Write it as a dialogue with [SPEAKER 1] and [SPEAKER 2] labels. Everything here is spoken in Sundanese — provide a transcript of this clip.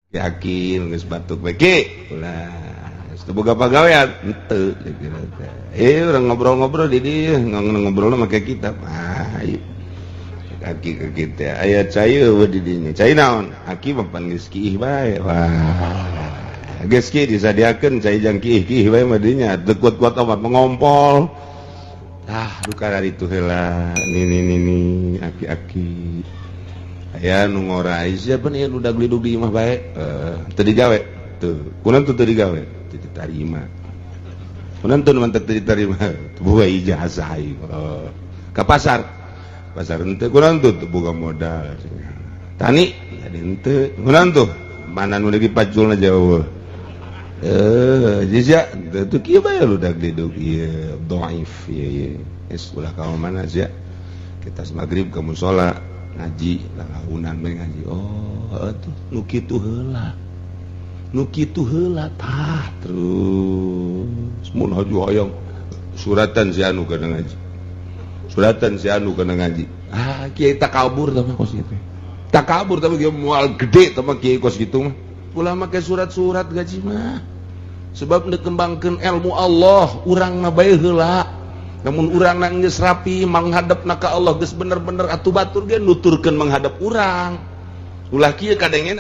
[SPEAKER 1] Yakin geus batuk bae ki ulah geus teu boga pagawean henteu. Eh, urang ngobrol-ngobrol di dieu, ngobrol make kitab. Ah, ieu aki ke kita aya cai eueuh di dinya. Cai naon? Aki mah pan geus kiih bae. Wah, geus kieu disadiakeun cai jang kiih-kiih bae mah dinya, teu kuat-kuat amat mengompol. Ah, duka dari itu heula nini nini aki-aki aya nu ngora siapa nih, udah gelidug di imah bae, eh, teu digawe tuh. Kunaon tuh teu digawe? Teu ditarima. Kunaon tuh mantep teu ditarima? Teu boga ijazah aing. Oh. Ka pasar, pasar henteu. Kunaon tuh? Teu boga modal. Tani jadi henteu. Kunaon tuh? Mana nu dipaculna jauh. Eh, jizya teu kieu bae ludak diduk ieu dhaif ieu ieu. Geus ulah ka mana sia. Kita maghrib ke musola ngaji, lalaunan bae ngaji. Oh, atuh nu kitu heula. Nu kitu heula tah terus mun haju hayang suratan si anu kana ngaji. Suratan si anu kana ngaji. Ah, kiai takabur tah mah kos kitu. Takabur tapi kieu moal gede tah mah kiai kos kitu mah. Ulah make surat-surat gaji mah, sebab dikembangkan ilmu Allah urang na bae heula. Namun urang na geus rapi menghadap na ka Allah geus bener-bener, atuh batur ge nuturkeun menghadap urang. Ulah kieu kadengen.